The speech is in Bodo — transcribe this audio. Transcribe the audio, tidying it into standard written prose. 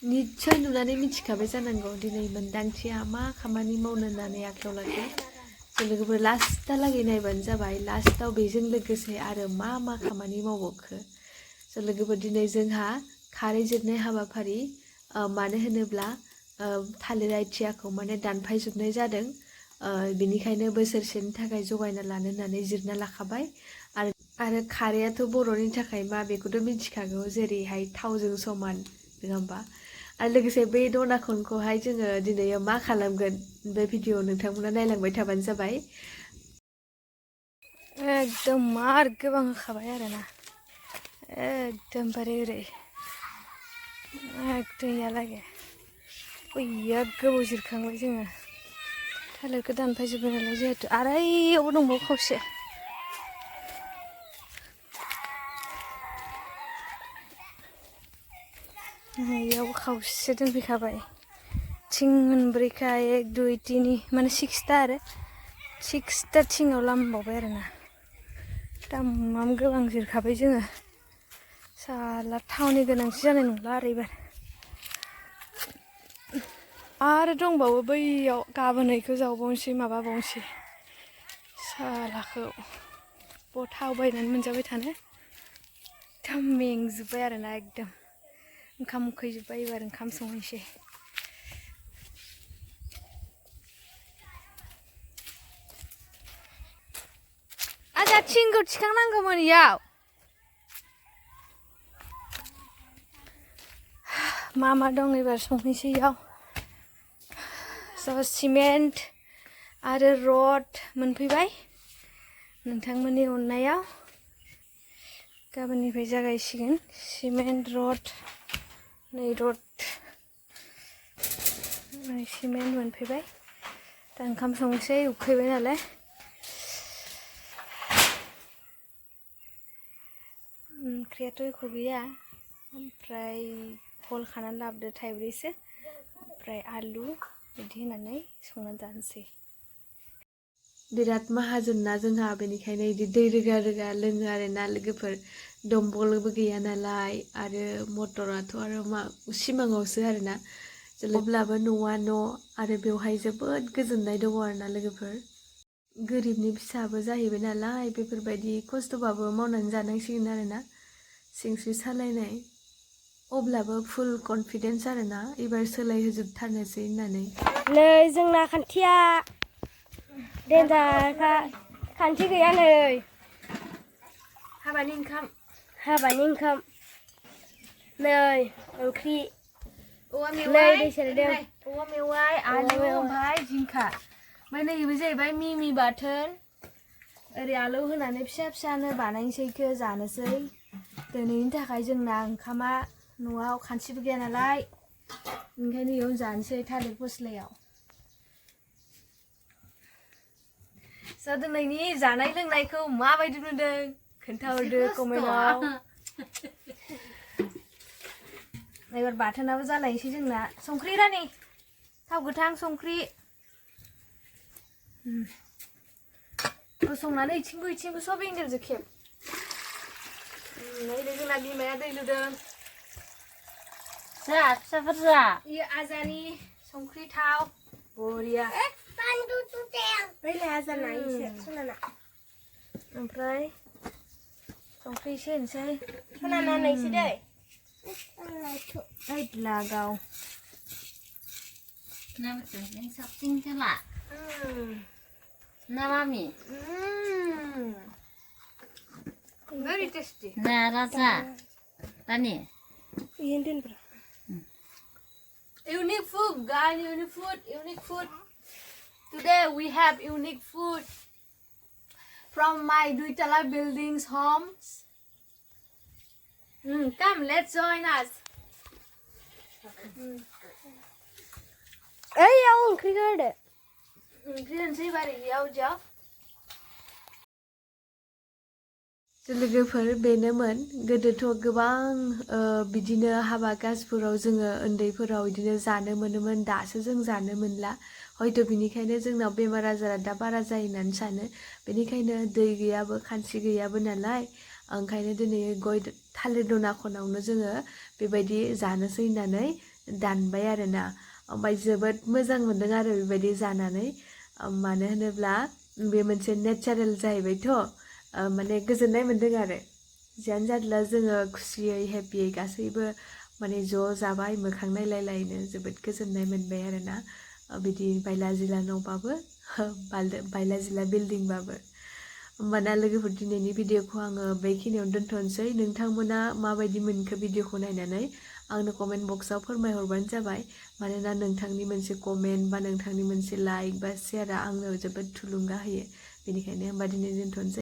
निश्चय नुनानै मिथिखाबाय जानांगौ दिनै मोनदांथिया मा खामानि मावनो होननानै आखायाव लादों जों लोगोफोर लास्टहालागै नायबानो जाबाय लास्टआव बेजों लोगोसे आरो मा मा खामानि मावबावखो जों लोगोफोर दिनै जोंहा खारै जिरनाय हाबाफारि मानो होनोब्ला थालिर आइथियाखौ माने दानफायजोबनाय जादों बेनिखायनो बोसोरसेनि थाखाय जगायना लानो होननानै जिरना लाखाबाय आरो खारैयाथ' बर'नि थाखाय मा बेखौथ' मिथिखागौ जेरैहाय थावजों समान नङा होमबा आरो लोगोसे बे दनाखनखौहाय जोङो दिनै मा खालामगोन बे भिडिअ नोंथांमोना नायलांबाय थाबानो जाबाय एकदम मार गोबां होखाबाय आरोना एकदमबारे ओरै एकदमयालागे बैया गोबाव जिरखांबाय जोङो थालिरखौ दानफायजोब्बाय नालाय जिहेतु आरो ओइयावबो दंबावो खावसे इयाव खावसे दोनफैखाबाय थिं मोनब्रैखा 1 2 3 माने 6टा आरो 6टा थिङाव लामबावबाय आरोना दामाम गोबां जिरखाबाय जोङो साला थावनि गोनांथि जानाय नंला आरो एबार आरो दंबावो बैयाव गाबोनैखौ जावबावनोसै माबाबावनोसै सालाखौ थाव बायनानै मोनजाबाय थानो एकदम मेंजोब्बाय आरोना एकदम ओंखाम उखैजोब्बाय एबार ओंखाम संहैसै आजा थिंखौ थिखांनांगौमोन इयाव मा दं एबार संहैसै इयाव सिमेन्ट आरो रड मोनफैबाय नोंथांमोननि अननायाव गाबोननिफ्राय जागायसिगोन सिमेन्ट रड नै रड सिमेन्ट मोनफैबाय दा ओंखाम संसै उखैबाय नालाय ओंख्रियाथ' एख' गैया ओमफ्राय भल खानानै लाबोदो थाइब्रैसो ओमफ्राय आलु बिदि होनानै संनानै जानोसै बिराद माहाजोन ना जोंहा बेनिखायनो बिदि दै रोगा रोगा लोङो आरोना लोगोफोर दमकलबो गैया नालाय आरो मटराथ' आरो मा सिमाङावसो आरोना अब्लाबो न'आ न' आरो बेवहाय जोबोद गोजोननाय दङ आरोना लोगोफोर गोरिबनि फिसाबो जाहैबाय नालाय बेफोरबायदि खस्थ'बाबो मावनानै जानांसिगोन आरोना सिंस्रि सालायनाय अब्लाबो फुल कनफिडेन्स आरोना एबार सोलायहोजोबथारनोसै होननानै नै जोंना खान्थिया देन्जारखा खान्थि गैया नै हाबानि ओंखाम नै ओंख्रि औवा मेवाइ आलु ओमफ्राय जिंखा ओमफ्राय नैबे जाहैबाय मिमि बाथोन ओरै आलौ होनानै फिसा फिसानो बानायनोसैखो जानोसै दिनैनि थाखाय जोंना ओंखामा न'आव खानसिबो गैया नालाय ओंखायनो इयावनो जानोसै थालिर फस्लायाव दिनैनि जानाय लोंनायखौ माबायदि नुदों खोन्थाहरदो कमेन्टआव एबार बाथोनाबो जालायनोसै जोंना संख्रि रानि थाव गोथां संख्रि संनानै इथिंबो सब एंगेलजों खेब नै जोंना बिमाया दै लुदों जा फिसाफोर जा इयो आजानि संख्रि थाव बरिया ओमफ्राय संख्रि एसे होनोसै होनानैसै दै लागाव साबसिन खेला ना मामि very tasty ना Raja Rani unique food guys, unique food today we have unique food from my Dwi buildings homes come let's join us याव ओंख्रि होदो ओंख्रि होनसै बारै याव जाव लोगोफोर बेनोमोन गोदोथ' गोबां बिदिनो हाबा गाजफोराव जोङो उन्दैफोराव बिदिनो जानो मोनोमोन दासो जों जानो मोनला हयथ' बिनिखायनो जोंनाव बेमार आजारा दा बारा जायो होननानै सानो बेनिखायनो दै गैयाबो खानसि गैयाबो नालाय ओंखायनो दिनै गय थालिर दनाखनावनो जोङो बेबायदि जानोसै होननानै दानबाय आरोना ओमफ्राय जोबोद मोजां मोनदों आरो बेबायदि जानानै मानो होनोब्ला बे मोनसे नेचारेल जाहैबायथ' माने गोजोननाय मोनदों आरो जियानो जादोला जोङो खुसियै हेपियै गासैबो माने ज' जाबाय मोखां नायलायलायनो जोबोद गोजोननाय मोनबाय आरोना बिदि बायला जिला न'बाबो बायला जिला बिल्डिंबाबो होमबाना लोगोफोर दिनैनि भिडिअखौ आङो बेखिनियावनो दोनथ'नोसै नोंथांमोना माबायदि मोनखो भिडिअखौ नायनानै आंनो कमेन्ट बक्सआव फोरमायहरबानो जाबाय मानोना नोंथांनि मोनसे कमेन्ट बा नोंथांनि मोनसे लाइक बा शेयारा आंनो जोबोद थुलुंगा होयो बेनिखायनो होमबा दिनै दोनथ'नोसै